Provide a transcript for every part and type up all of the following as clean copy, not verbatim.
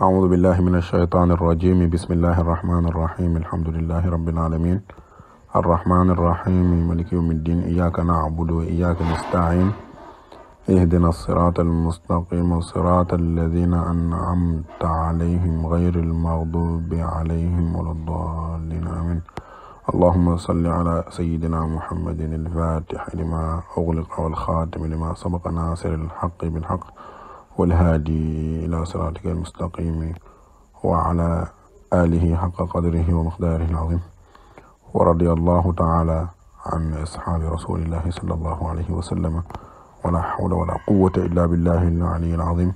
أعوذ بالله من الشيطان الرجيم. بسم الله الرحمن الرحيم. الحمد لله رب العالمين الرحمن الرحيم مالك يوم الدين. إياك نعبد وإياك نستعين. اهدنا الصراط المستقيم صراط الذين أنعمت عليهم غير المغضوب عليهم ولا الضالين آمين. اللهم صل على سيدنا محمد الفاتح لما أغلق والخاتم لما سبق ناصر الحق بالحق والهادي إلى صراطك المستقيم وعلى آله حق قدره ومقداره العظيم. ورضي الله تعالى عن أصحاب رسول الله صلى الله عليه وسلم ولا حول ولا قوة إلا بالله العلي العظيم.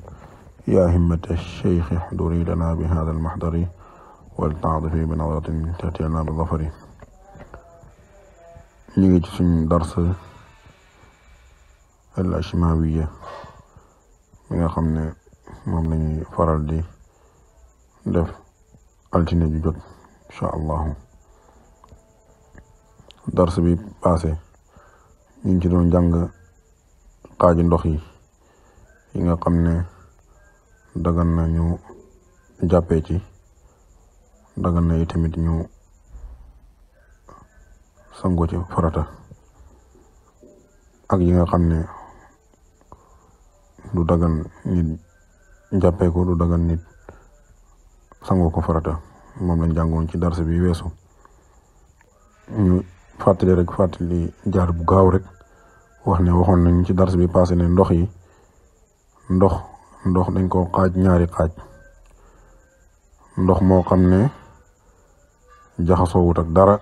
يا همة الشيخ احضري لنا بهذا المحضر ولتعطفي بنظرة تأتي لنا بالظفر. نيجي في درس الأشماوية mi nga xam ne moom lañuy faral di def altine ju jot incha allahu. dars bi passé ñu ngi ci doon jàng xaaji ndox yi nga xam ne dagan na ñu jàppee ci, dagan na itamit ñu sango ci farata, ak yi nga xam ne du dagan nit jàppee ko, du dagan nit sangoo ko farata. moom lañ jàngoon ci dars bi weesu. ñu fàttali jaar bu gaaw rek wax ne waxoon nañ ci dars bi passé ne ndox dañ ko xaaj ñaari xaaj. ndox moo xam ne jaxasoowut ak dara,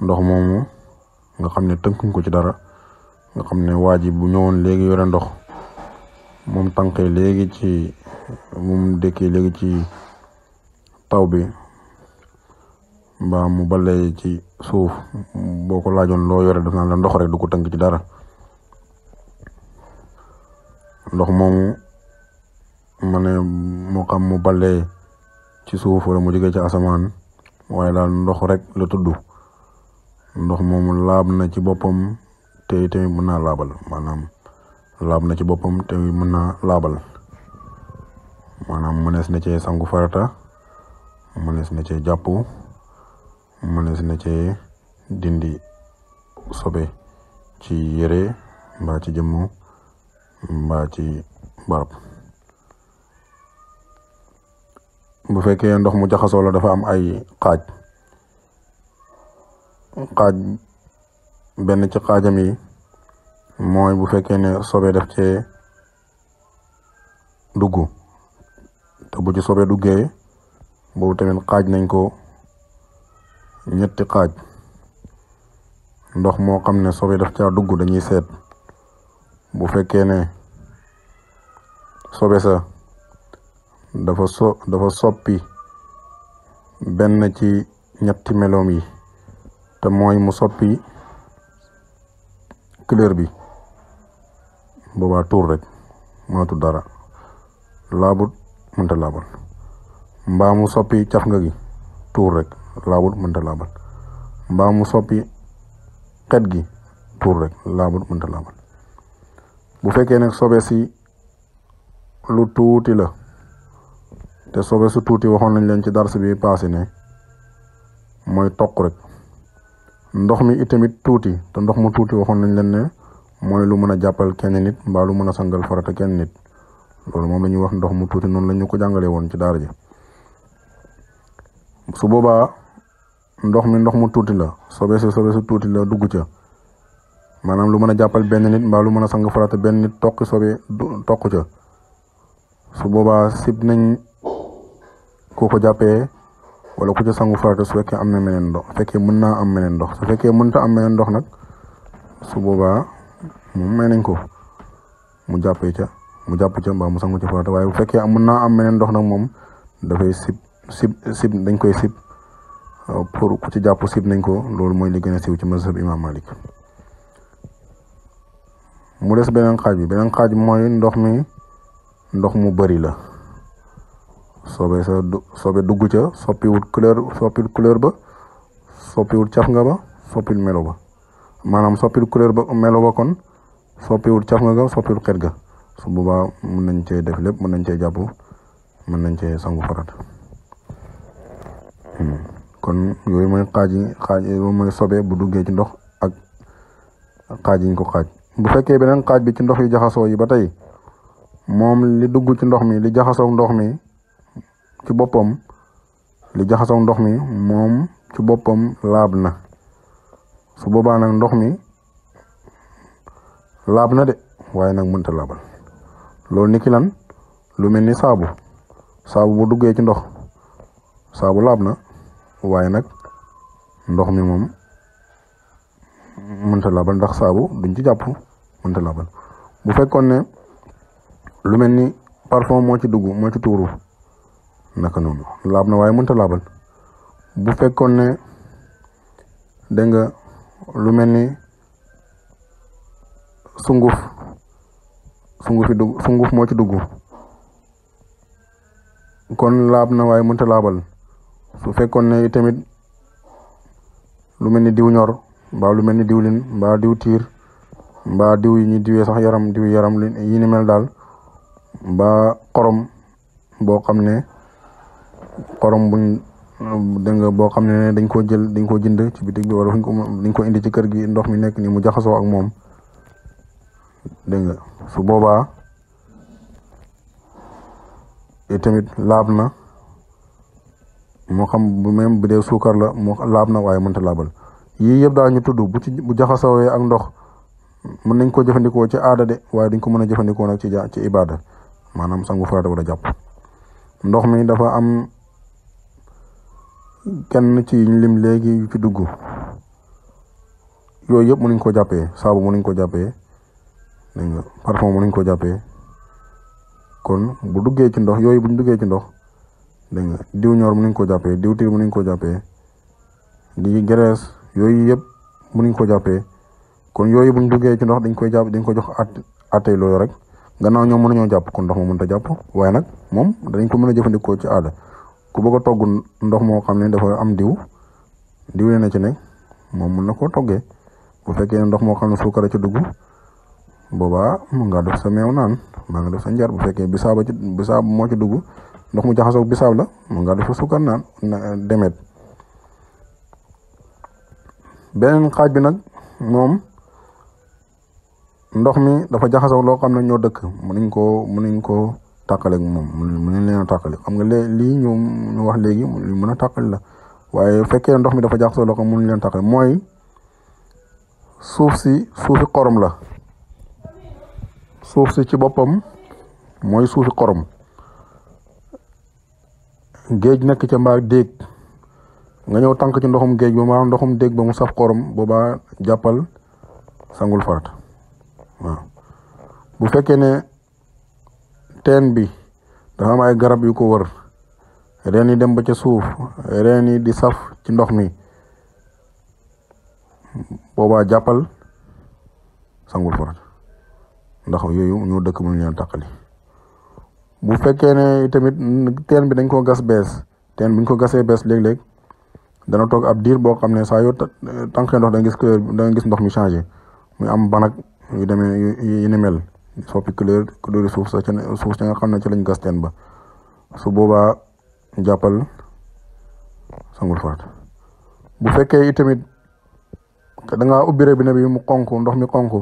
ndox moomu nga xam ne tënkuñ ko ci dara, nga xam ne waa ji bu ñëwoon léegi yore ndox, moom tànkee léegi ci moom dëkkee léegi ci taw bi mbaa mu balee ci suuf, boo ko laajoon loo yore def naa la ndox rek, du ko tënk ci dara. ndox moomu ma ne moo xam mu balee ci suuf wala mu jógee ci asamaan, waaye daal ndox rek la tudd. ndox moomu laab na ci boppam te tamit mën naa laabal, maanaam laab na ci boppam te mën naa laabal, maanaam mënees na cee sangu farata, mënees na cee jàpp, mënees na cee dindi sobe ci yére mbaa ci jëmm mbaa ci barab. bu fekkee ndox mu jaxasoo la dafa am ay xaaj benn ci xaajam yi mooy bu fekkee ne sobe def cee dugg, te bu ci sobe duggee boobu tamit xaaj nañ ko ñetti xaaj. ndox moo xam ne sobe daf caa dugg dañuy seet bu fekkee ne sobe sa dafa soppi benn ci ñetti meloom yi, te mooy mu soppi couleur bi, boobaa tuur rek mënatu dara, laabut mënta laabal. mbaa mu soppi caf nga gi, tuur rek, laabut mënta laabal. mbaa mu soppi xet gi, tuur rek, laabut mënta laabal. bu fekkee nag sobe si lu tuuti la, te sobe su tuuti waxoon nañ leen ci dars bi passé ne mooy toq rek. ndox mi itamit tuuti, te ndox mu tuuti waxoon nañ leen ne mooy lu mën a jàppal kenn nit mbaa lu mën a sangal farata kenn nit. loolu moom la ñuy wax ndox mu tuuti, noonu la ñu ko jàngalee woon ci daara ji. su boobaa ndox mu tuuti la, sobe su tuuti la dugg ca, maanaam lu mën a jàppal benn nit mbaa lu mën a sang farata benn nit toq sobe toq ca. su boobaa sib nañ ku ko jàppee wala ku ca sangu farata su fekkee am na meneen ndox, su fekkee mën naa am meneen ndox. su fekkee mënta am meneen ndox nag, su boobaa moom may nañ ko mu jàpp ca mbaa mu sangu ca farata. waaye bu fekkee mën naa am meneen ndox nag, moom dafay sib dañ koy sib pour ku ci jàpp sib nañ ko. loolu mooy li gën a siiw ci mazhab imam Malik. mu des beneen xaaj mooy ndox mu bari la, sobe dugg ca, soppiwut couleur ba, soppiwut caf nga ba, soppiwut melo ba, maanaam soppiwut couleur ba melo ba, kon soppiwut caf nga ga, soppiwut xet ga. su boobaa mën nañ cee def lépp, mën nañ cee jàpp mën nañ cee sangu farata. kon yooyu mooy xaaj yooyu mooy sobe bu duggee ci ndox ak xaaj yiñ ko xaaj. bu fekkee beneen xaaj bi ci ndox yu jaxasoo yi ba tey moom li dugg ci ndox mi li jaxasoo ndox mi ci boppam li jaxasoo ndox mi moom ci boppam laab na su boobaa nag ndox mi laab na de waaye nag mënta laabal loolu niki lan lu mel ni saabu bu duggee ci ndox saabu laab na waaye nag ndox mi moom mënta laabal ndax saabu duñ ci jàpp mënta laabal. bu fekkoon ne lu mel ni parfum moo ci dugg moo ci tuuru naka noonu laab na waaye mënta laabal. bu fekkoon ne dégg nga lu mel ni sunguf moo ci dugg kon laab na waaye mënta laabal. su fekkoon ne tamit lu mel ni diw ñor mbaa lu mel ni diwlin mbaa diw tiir mbaa diw yi ñu diwee sax yaram diw yaram yi ni mel daal mbaa xorom boo xam ne xorom buñ dégg nga boo xam ne dañ koo jënd ci bitig bi wala dañ ko indi ci kër gi ndox mi nekk ni mu jaxasoo ak moom dégg nga su boobaa tamit laab na moo xam bu même bu dee suukar la moo laab na waaye mënta laabal. yii yëpp daal ñu tudd bu jaxasoowee ak ndox mën nañ ko jëfandikoo ci aada de waaye duñ ko mën a jëfandikoo nag ci ibaada maanaam sangu farata wala jàpp. ndox mi dafa am kenn ci lim léegi yu ci dugg yooyu yëpp mënuñ ko jàppee saabu mënuñ ko jàppee dégg nga parfum mënuñ ko jàppee kon bu duggee ci ndox yooyu buñ duggee ci ndox dégg nga diw ñor mënuñ ko jàppee diw tiir mënuñ ko jàppee di graisse yooyu yëpp mënuñ ko jàppee kon yooyu buñ duggee ci ndox dañ koy jàpp dañ ko jox attey loolu rek gannaaw ñoom mënuñoo jàpp kon ndox ma mënta jàpp waaye nag moom dañ ko mën a jëfandikoo ci aada. ku bëgg a togg ndox moo xam ne dafa am diw na ci nekk moom mën na koo toggee. bu fekkee ne ndox moo xam ne suukar ci dugg boobaa mën ngaa def sa meew naan maa nga def sa njar. bu fekkee bisaab moo ci dugg ndox mu jaxasoo bisaab la mën ngaa def sa suukar naan demet. beneen xaaj bi nag moom ndox mi dafa jaxasoo loo xam ne ñoo dëkk mënuñ koo tàqale ak moom mënuñ leen a tàqale. xam nga lii ñu wax léegi lu mën a tàqale la waaye fekkee ndox mi dafa jaxasoo loo xam mënuñ leen tàqale mooy suufi xorom la. suuf si ci boppam mooy suufi xorom. géej nekk ca mbaa déeg nga ñëw tànk ci ndoxum géej ba maanaam ndoxum déeg ba mu saf xorom boobaa jàppal sangul farata waaw. bu fekkee ne teen bi dafa am ay garab yu ko wër reen yi dem ba ca suuf reen yi di saf ci ndox mi boobaa jàppal sangul farata ndax yooyu ñoo dëkk mënuñ leen tàqali. bu fekkee ne tamit teen bi dañ ko gas bees teen bi ñu ko gasee bees léeg-léeg dana toog ab diir boo xam ne saa yoo tànkee ndox da nga gis ndox mi changé muy am banak yu demee yu ni mel soppi couleur suuf sa suuf sa nga xam ne ci lañ gas teen ba su boobaa jàppal sangul farata. bu fekkee itamit da ngaa ubbi robinet bi mu xonk ndox mi xonk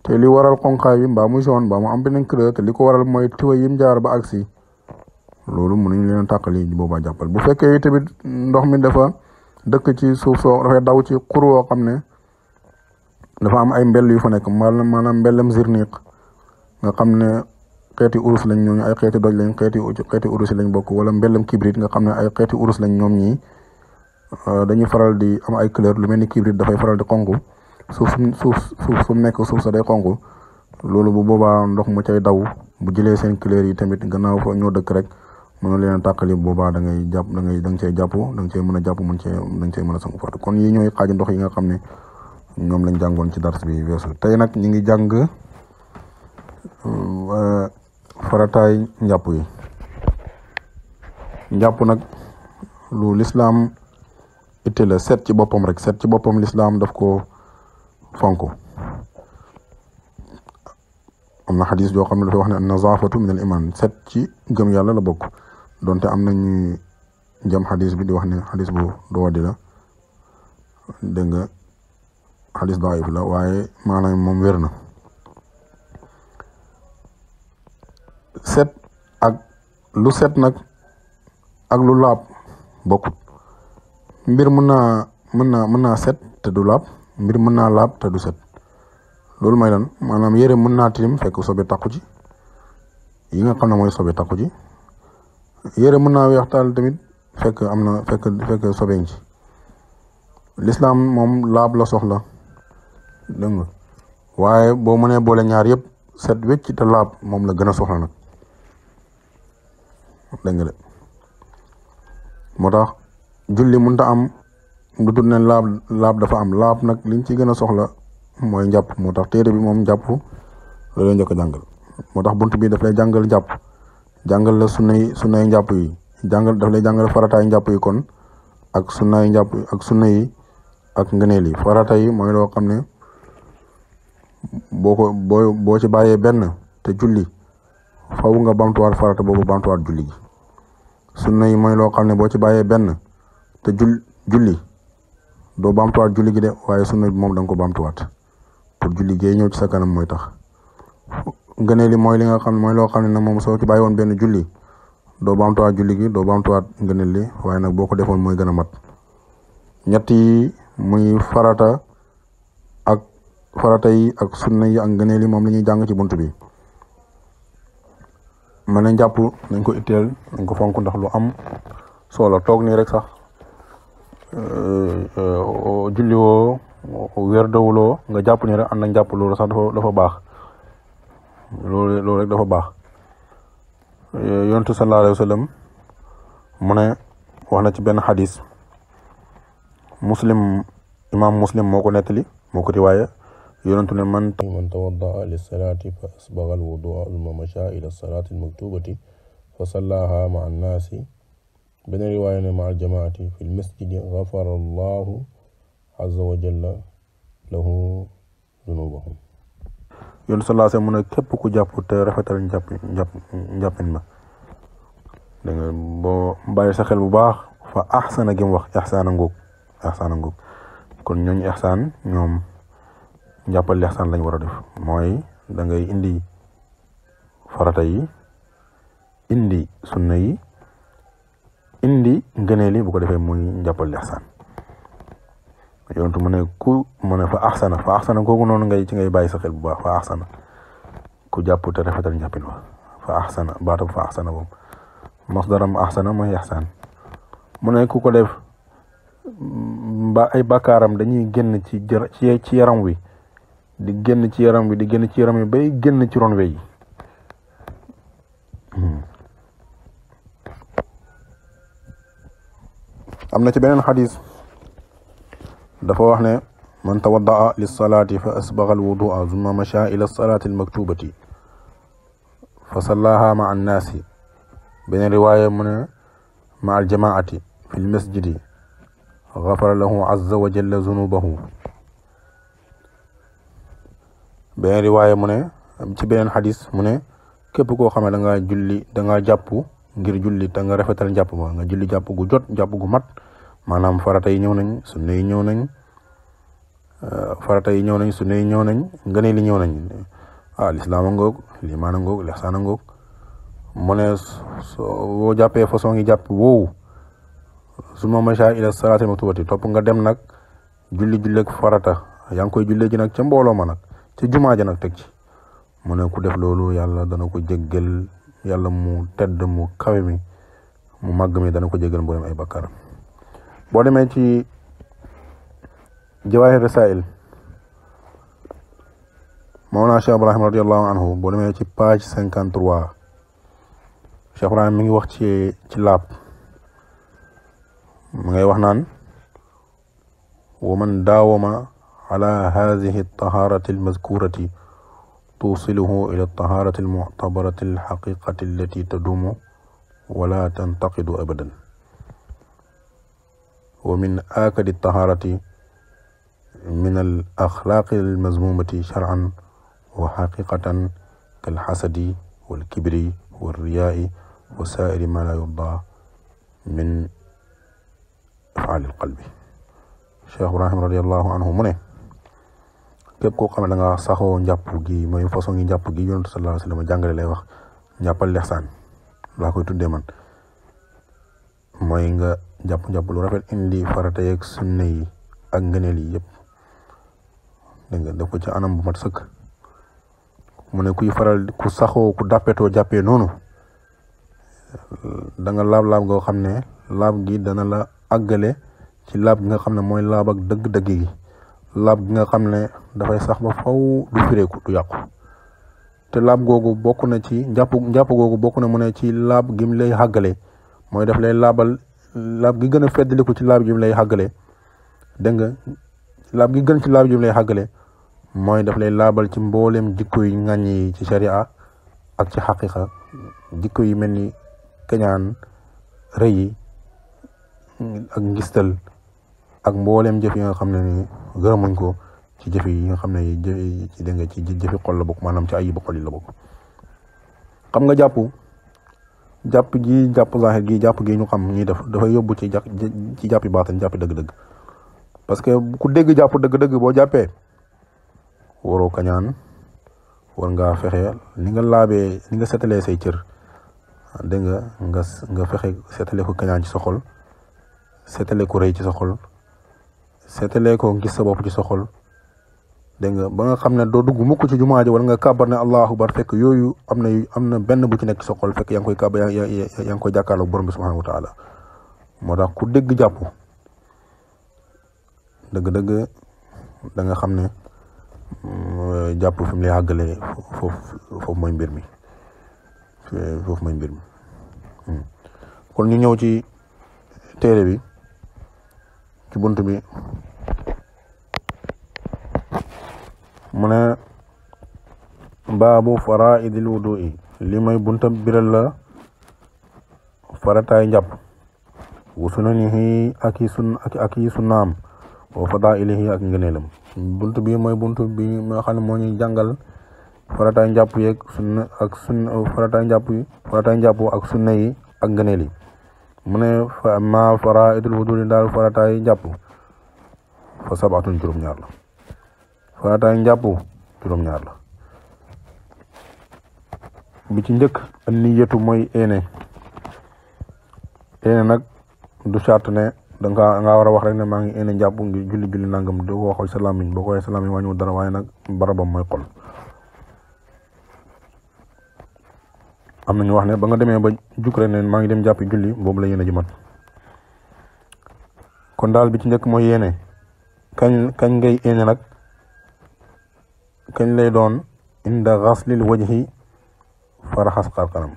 te li waral xonqaay bi mbaa muy jaune mbaa mu am beneen couleur te li ko waral mooy tiwa yim jaar ba agsi loolu mënuñ leen tàqali boobaa jàppal. bu fekkee tamit ndox mi dafa dëkk ci suuf soo dafay daw ci xur woo xam ne dafa am ay mbell yu fa nekk maanaam mbellem zirniq nga xam ne xeeti urus lañ ñooñu ay xeeti doj lañ xeeti urus lañ bokk wala mbellem kibrit nga xam ne ay xeeti urus lañ ñoom ñii dañuy faral di am ay couleur lu mel ni kibrit dafay faral di xonk suuf fu mu nekk suuf sa day xonk loolu bu boobaa ndox mu cay daw bu jëlee seen couleur yi tamit gannaaw fa ñoo dëkk rek mën na leen a tàqali boobaa da ngay jàpp da nga cey jàpp da nga cey mën a jàpp da nga cey mën a sangu farata. kon yi ñooy xaaju ndox yi nga xam ne ñoom lañ jàngoon ci dars bi weesu. tey nag ñu ngi jàng farataay njàpp yi. njàpp nag lu lislaam itte la set ci boppam rek set ci boppam lislaam daf ko fonk am na xadis joo xam ne dafay wax ne an-nazaafatu min al iman set ci gëm yàlla la bokk donte am nañu jëm xadis bi di wax ne xadis bu doodi la dégg nga xadis daif la waaye maanaam moom wér na. set ak lu set nag ak lu laab bokkut. mbir mën naa set te du laab mbir mën naa laab te du set loolu mooy lan maanaam yére mën naa tilim fekk sobe takku ci yi nga xam ne mooy sobe takku ci yére mën naa weex taal tamit fekk am na fekk sobeñ ci lislaam moom laab la soxla dégg nga waaye boo mënee boole ñaar yëpp set wecc te laab moom la gën a soxla nag dégg nga de moo tax julli mënta am lu tudd ne laab dafa am laab nag liñ ci gën a soxla mooy njàpp moo tax téere bi moom njàpp loolu la njëkk a jàngal moo tax bunt bi daf lay jàngal njàpp jàngal la sunnay njàpp yi daf lay jàngal farataay njàpp yi kon ak sunnaay njàpp ak sunna yi ak ngëneel yi farata yi mooy loo xam ne boo ci bàyyee benn te julli faw nga bamtuwaat farata boobu bamtuwaat julli gi sunna yi mooy loo xam ne boo ci bàyyee benn te julli doo bamtuwaat julli gi de waaye sunna bi moom da nga ko bamtuwaat pour julli gee ñëw ci sa kanam mooy tax ngëneel yi mooy li nga xam ne mooy loo xam ne nag moom soo ci bàyyi woon benn julli doo bamtuwaat julli gi doo bamtuwaat ngëneel li waaye nag boo ko defoon mooy gën a mat ñett yi muy farata yi ak sunna yi ak ngëneel yi moom la ñuy jàng ci bunt bi ma ne njàpp nañ ko itteel nañ ko fonk ndax lu am solo toog nii rek sax julli woo wér dawuloo nga jàpp ni rek ànd ak jàpp loolu sax dafa baax loolu rek dafa baax yontu sallallahu alayhi wa sallam mu ne wax na ci benn xadis imam muslim moo ko nettali moo ko riwaaya yonentu ne man tawaddaa lissalaati fa asbaga alwudua thumma masha ila salaati almaktubati fa sallaha maa annaasi beneen riwaaya ne maa aljamaati fi lmasjidi gafara allahu azza wa jalla lahu zunubahum yonentu sallallahu alayhi wa sallam mu ne képp ku jàpp te rafetal njàppin ma da nga boo bàyyi sa xel bu baax fa axsana gi mu wax ixsaana ngoog kon ñooñu ixsaan ñoom njàppal ixsaan lañ war a def mooy da ngay indi farata yi indi sunna yi indi ngëneel yi bu ko defee muy njàppal ixsaan yontu mu ne fa axsana kooku noonu ngay bàyyi sa xel bu baax fa axsana ku jàpp te rafetal njàppin wa fa axsana baatam fa axsana boobu masdaram axsana mooy ixsaan mu ne ku ko def ay bakkaaram dañuy génn ci yaram wi di génn ci yaram wi bay génn ci ron we yi am na ci beneen xadis dafa wax ne man tawaddaa lissalaati fa asbaga alwudua thumma masha ila salaati almaktubati fa sallaha ma annaasi beneen riwaaya mu ne ma aljamaati fi lmasjidi gafara lahu azza wa jalla zunubahu beneen riwaaya mu ne ci beneen xadis mu ne képp koo xam ne da nga jàpp ngir julli te nga rafetal njàpp ma nga julli jàpp gu jot jàpp gu mat maanaam farata yi ñëw nañ sunna yi ñëw nañ sunna yi ñëw nañ ngëneel li ñëw nañ lislaam a ngoog liimaan a ngoog lixsaan a ngoog mu ne boo jàppee façon ngi jàpp woowu summa masha ila salaati maktubati topp nga dem nag julli ak farata yaa ngi koy jullee ji nag ca mbooloo ma nag ci jumaa ja nag teg ci mu ne ku def loolu yàlla dana ko jéggal yàlla mu tedd mu kawe mi mu màgg mi dana ko jéggal mboolem ay bakkaaram boo demee ci jawaahir rasaa'il Mawlana Cheikh Ibrahim radiyallahu anhu boo demee ci page 53 Cheikh Ibrahim mi ngi wax ci laab mu ngay wax naan wa man daawama ala haadihi tahaarati almazkuurati tuusiluhu ila tahaarati almuctabarati alxaqiqati allati taduumu wala tantaqidu abadan wa min aakadi tahaarati min al axlaaqi almazmuumati sharcan wa xaqiqatan kalxasadi walkibri walriyaai wa saairi ma la yurda min afaali alqalbi. Cheikh Ibrahim radiallahu anhu mu ne képp koo xam ne da nga saxoo njàpp gi mooy façon ngi njàpp gi yonent sallallahu alayhi wa sallam jàngale lay wax njàppal lexsaan laa koy tuddee man, mooy nga jàpp lu rafet indi farata yeeg sunna yi ak ngëneel yi yëpp dégg nga def ko ci anam bu mat sëkk. mu ne kuy faral ku saxoo ku dàppetoo jàppee noonu da nga laab goo xam ne laab gi dana la àggale ci laab gi nga xam ne mooy laab ak dëgg-dëgg gi, laab gi nga xam ne dafay sax ba faw du fireeku du yàqu. te laab googu bokk na ci njàpp googu bokk na mu ne ci laab gi mu lay xàggale mooy daf lay laabal laab gi gën a feddaliku ci laab gi mu lay xàggale dégg nga laab gi gën ci laab gi mu lay xàggale mooy daf lay laabal ci mboolem jikko yi ŋàññ yi ci sharia ak ci xaqiqa, jikko yi mel ni keñaan rëy yi ak ngistal ak mboolem jëf yi nga xam ne ni gërëmuñ ko ci jëf yi nga xam ne ci dégg nga ci jëfi xol la bokk, maanaam ci ayibu xol yi la bokk. xam nga jàpp zahir gi jàpp gi ñu xam ñuy def dafay yóbbu ci jàppi baatin jàppi dëgg-dëgg, parce que ku dégg jàpp dëgg-dëgg boo jàppee waroo kañaan, war ngaa fexe ni nga laabee ni nga setalee say cër dégg nga fexe setale ko kañaan ci sa xol, setale ko rëy ci sa xol, setale ko ngis sa bopp ci sa xol dégg nga ba nga xam ne doo dugg mukk ci jumaa ji wala nga kàbbar ne allahu akbar fekk yooyu am na benn bu ci nekk ci sa xol fekk yaa ngi koy kàbbar yaa ngi koy jàkkaarloo borom bi subhanahu wa taala. moo tax ku dégg jàpp dëgg-dëgg da nga xam ne jàpp fi mu lay àggale foofu mooy mbir mi kon ñu ñëw ci téere bi ci bunt bi mu ne baabu faraidil wudu'i li may bunta biral la farataay njàpp wa sunanihi ak yi sunnaam wa fadailihi ak ngëneelam. bunt bi mooy bunt bi nga xam ne moo ñuy jàngal farataay njàpp yeeg farataay njàpp ak sunna yi ak ngëneel yi. mu ne ma faraidul wudu'i daal farataay njàpp fa sabatun juróom-ñaar la. farataay njàpp juróom-ñaar la. bi ci njëkk an niyatu mooy éene nag du charte ne danga war a wax rek ne maa ngi éene njàpp ngir julli nangam doo ko waxal sa làmmiñ boo ko waxee sa làmmiñ wàññiwul dara, waaye nag barabam mooy xol. am na ñu wax ne ba nga demee ba juk rek ne maa ngi dem jàppi julli boobu la yéene ji mat. kon daal bi ci njëkk mooy yéene kañ ngay éene nag kañ lay doon inda ghaslil wajhi fa raxas xar kanam.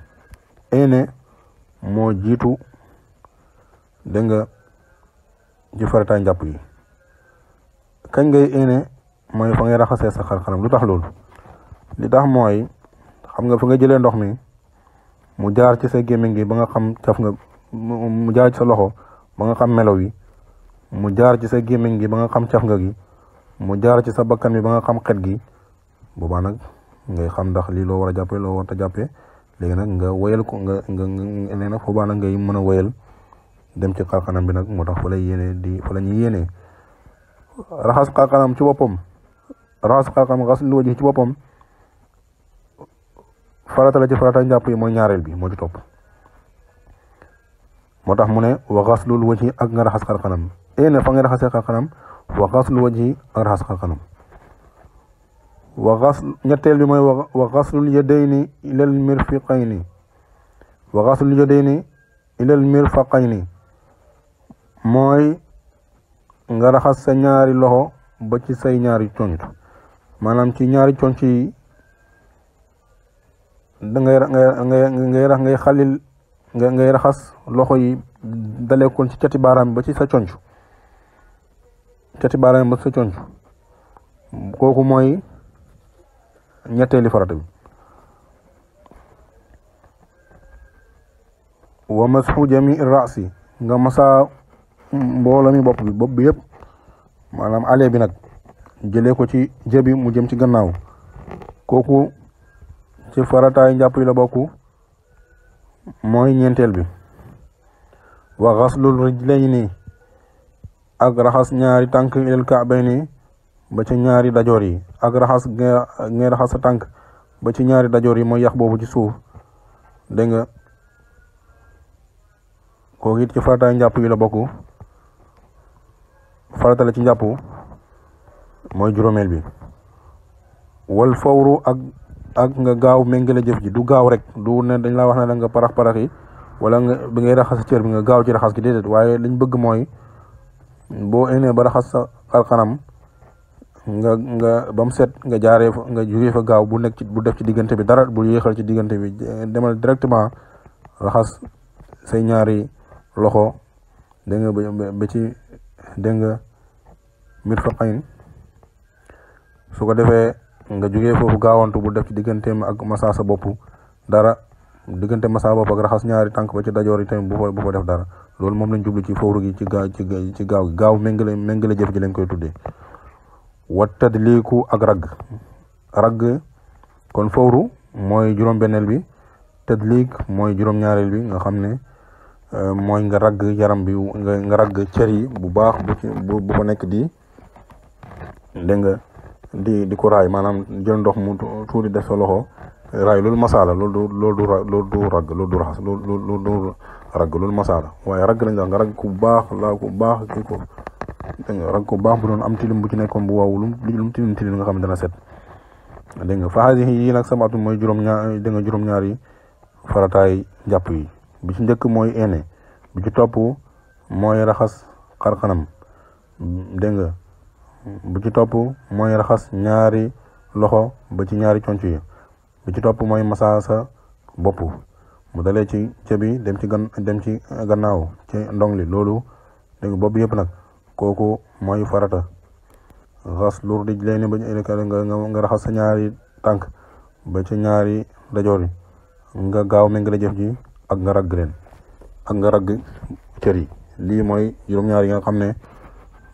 éene moo jiitu dégg nga ci farataay njàpp yi. kañ ngay éene mooy fa ngay raxasee sa xar kanam. lu tax loolu? li tax mooy xam nga fa nga jëlee ndox mi mu jaar ci sa gémmiñ gi ba nga xam caf nga mu jaar ci sa loxo ba nga xam melaw yi, mu jaar ci sa gémmiñ gi ba nga xam caf nga gi, mu jaar ci sa bakkan bi ba nga xam xet gi. boobaa nag ngay xam ndax lii loo war a jàppee loo war a jàppee léegi nag nga woyal ko nga léegi nag boobaa nag ngay mën a woyal dem ci xarxanam bi nag. moo tax fa la ñuy yéenee raxas xarxanam ci boppam. raxas xarxanam xaslu wajhi ci boppam farata la ci farata njàpp yi mooy ñaareel bi moo ci topp. moo tax mu ne wa xaslul wajhi ak nga raxas xarxanam. éene fa nga raxasee xarxanam wa xaslul wajhi ak raxas xarxanam. ñetteel bi mooy wa xaslul yadayni ilal mirfiqayni wa xaslul yadayni ilal mirfaqayni mooy nga raxas sa ñaari loxo ba ci say ñaari conc. maanaam ci ñaari conc yi da ngay raxas loxo yi daleekoon ci cati baaraam ba ci sa conc. cati baaraam ba ci sa conc kooku mooy ñetteeli farata bi. wa masxu jami rasi nga masa mbooloo mi bopp bi yëpp maanaam ale bi nag jëlee ko ci jëbi mu jëm ci gannaaw. kooku ci farataay njàpp yi la bokk mooy ñeenteel bi wa xaslul rijlayni ak raxas ñaari tànk ilal ka'bayni ba ci ñaari dajoor yi ak raxas ngay raxas sa tànk ba ci ñaari dajoor yi mooy yax boobu ci suuf dégg nga kooku it ci farataay njàpp yi la bokk farata la ci njàpp mooy juróomeel bi wal fawru ak nga gaaw méngale jëf ji du gaaw rek du ne dañ laa wax ne da nga parax yi wala nga bi ngay raxas cër bi nga gaaw ci raxas gi déedéet waaye liñ bëgg mooy boo enee ba raxas sa xarxanam nga ba mu set nga jaaree fa nga jógee fa gaaw bu def ci diggante bi dara bu yéexal ci diggante bi demal directement raxas say ñaari loxo dégg nga ba ci dégg nga mirfaqayn su ko defee nga jógee foofu gaawantu bu def ci digganteem ak massa sa bopp dara diggante massa bopp ak raxas ñaari tànk ba ci dajoor yi tamit bu fa def dara loolu moom lañ jublu ci fawru gi ci gaaw méngale jëf ji lañ koy tuddee wa tadliku ak ragg kon fawru mooy juróom-benneel bi tadlik mooy juróom-ñaareel bi nga xam ne mooy nga ragg yaram bi nga ragg cër yi bu baax bu fa nekk di dégg nga di ko raay maanaam jël ndox mu tuuti def sa loxo raay loolu masaala loolu du ragg loolu du raxas loolu du ragg loolu masaala waaye ragg lañ la nga ragg ku baax kii ko dégg nga ragg ku baax bu doon am tilim bu ci nekkoon bu waaw lu tilim nga xam ne dana set dégg nga fa haadihi yi nag samaatu mooy juróom-ñaari farataay njàpp yi bi ci njëkk mooy ene bi ci topp mooy raxas xarxanam dégg nga bu ci topp mooy raxas ñaari loxo ba ci ñaari conc yi bi ci topp mooy massa sa bopp mu dalee ci cëbi dem ci gannaaw ci ndong li loolu dégg nga bopp yëpp nag kooku mooy farata xaslu rijlayni ba nga raxas sa ñaari tànk ba ci ñaari dajoor yi nga gaaw méngale jëf ji ak nga ragg leen ak nga ragg cër yi lii mooy juróom-ñaar yi nga xam ne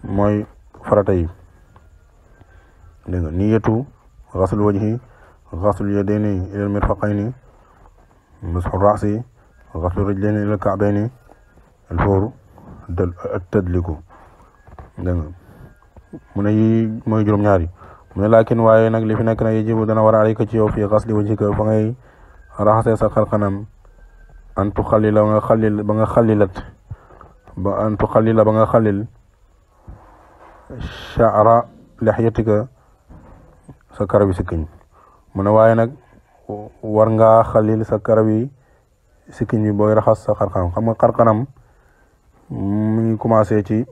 mooy farata yi dégg nga niyatu xaslul wajhi xaslul yadayni ilal mirfaqayni masxu raasi xaslul rijlayni ilal ka'bayni al fawru tadliku dégg nga mu ne yi mooy juróom-ñaar yi mu ne laakin waaye nag li fi nekk na yajibu dana war a alayka ci yow fii xasli wajhika fa ngay raxasee sa xarxanam antu xalila ba nga xalil sha'ra lihyatika sa karawi sikkiñ mu ne waaye nag war ngaa xalil sa karawi sikkiñ bi booy raxas sa xarxanam xam nga xarxanam mu ngi commencé ci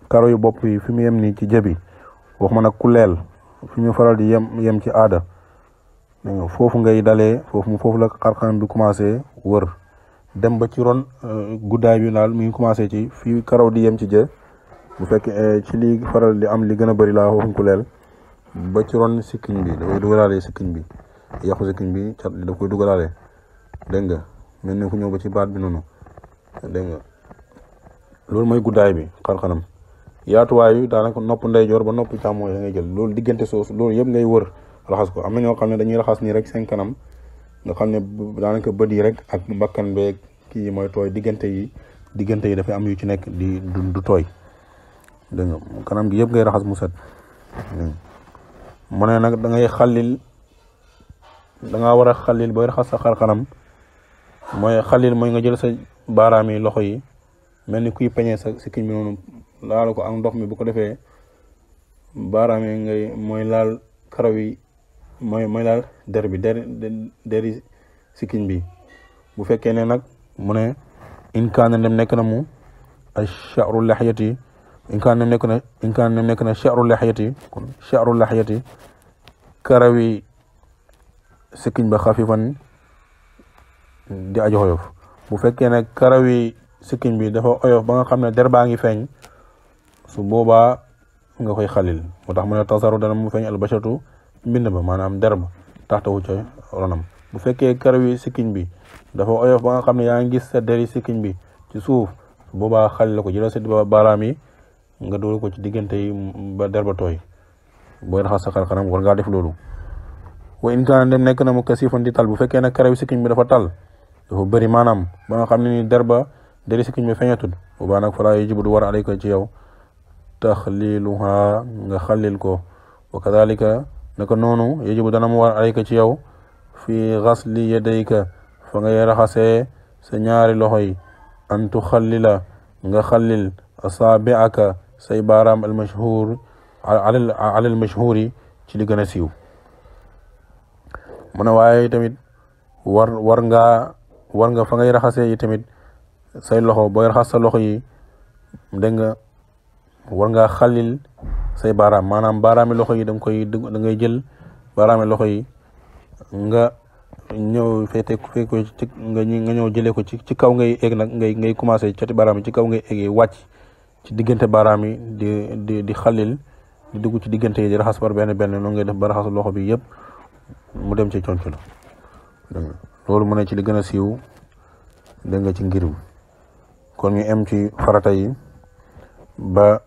karo yu bopp yi fi mu yem nii ci jëbi wax ma nag ku leel fi mu faral di yem ci aada foofu ngay dalee foofu la xarxanam bi commencé wër dem ba ci ron guddaay bi daal mi ngi commencé ci fii karaw di yem ci jë bu fekkee ci li faral di am li gën a bëri laa foofu ku leel ba ci ron sikkiñ bi dafay dugalaale sikkiñ bi yàqu sikkiñ bi cat daf koy dugalaale dégg nga mel ni fu ñëw ba ci baat bi noonu dégg nga loolu mooy guddaay bi xarxanam yaatuwaayu daanaka nopp ndeyjoor ba nopp càmmooñ da ngay jël loolu diggante soosu loolu yëpp ngay wër raxas ko am na ñoo xam ne dañuy raxas nii rek seen kanam nga xam ne daanaka bët yi rek ak bakkan beeg kii mooy tooy diggante yi dafay am yu ci nekk du tooy dégg nga kanam gi yëpp ngay raxas mu set mu ne nag da ngay xalil da ngaa war a xalil booy raxas sa xarxanam mooy xalil mooy nga jël sa baaraam yi loxo yi mel ni kuy peñee sa sikkiñ bi noonu laal ko ak ndox mi bu ko defee baaraam yi ngay mooy laal karaw yi mooy laal der bi deri sikkiñ bi bu fekkee ne nag mu ne in kaana dem nekk na mu ay sha'ru lahyati in kaana dem nekk na sha'ru lahyati kon sha'ru lahyati karawi sikkiñ ba xafifan di aji xoyof bu fekkee ne karawi sikkiñ bi dafa oyof ba nga xam ne der baa ngi feeñ su boobaa nga koy xalil moo tax mu ne tasaru dana mu feeñ albashatu mbind ba maanaam der ba taxtawu ca ronam bu fekkee karawi sikkiñ bi dafa oyof ba nga xam ne yaa ngi gis sa deri sikkiñ bi ci suuf su boobaa xalil la ko jëlal sa baaraam yi nga dool ko ci diggante yi ba der ba tooy booy raxas sa xarxanam war ngaa def loolu wa in kaana dem nekk na mu kasifan di tal bu fekkee nag karaw sikkiñ bi dafa tal dafa bëri maanaam ba nga xam ne ni deri sikkiñ bi feeñatul boobaa nag falaa yajibu du war alayka ci yow taxliluha nga xallil ko wa kadalika naka noonu yajibu dana mu war alayka ci yow fi xasli yadayka fa ngay raxasee sa ñaari loxo yi an tuxallila nga xallil asaabiaka say baaraam almashhur ala almashhuri ci li gën a siiw mu ne waaye tamit war nga fa ngay raxasee yi tamit say loxo booy raxas sa loxo yi dégg nga war ngaa xallil say baaraam maanaam baaraami loxo yi da ngay jël baaraami loxo yi nga ñëw nga ñëw jëlee ko ci kaw ngay egg nag ngay commencé cati baaraam yi ci kaw ngay eggee wàcc ci diggante baaraam yi di xallil di dugg ci diggante yi di raxas par benn noonu ngay def ba raxas loxo bi yëpp mu dem ci conc la loolu mu ne ci li gën a siiw dégg nga ci ngir kon ñu em ci farata yi ba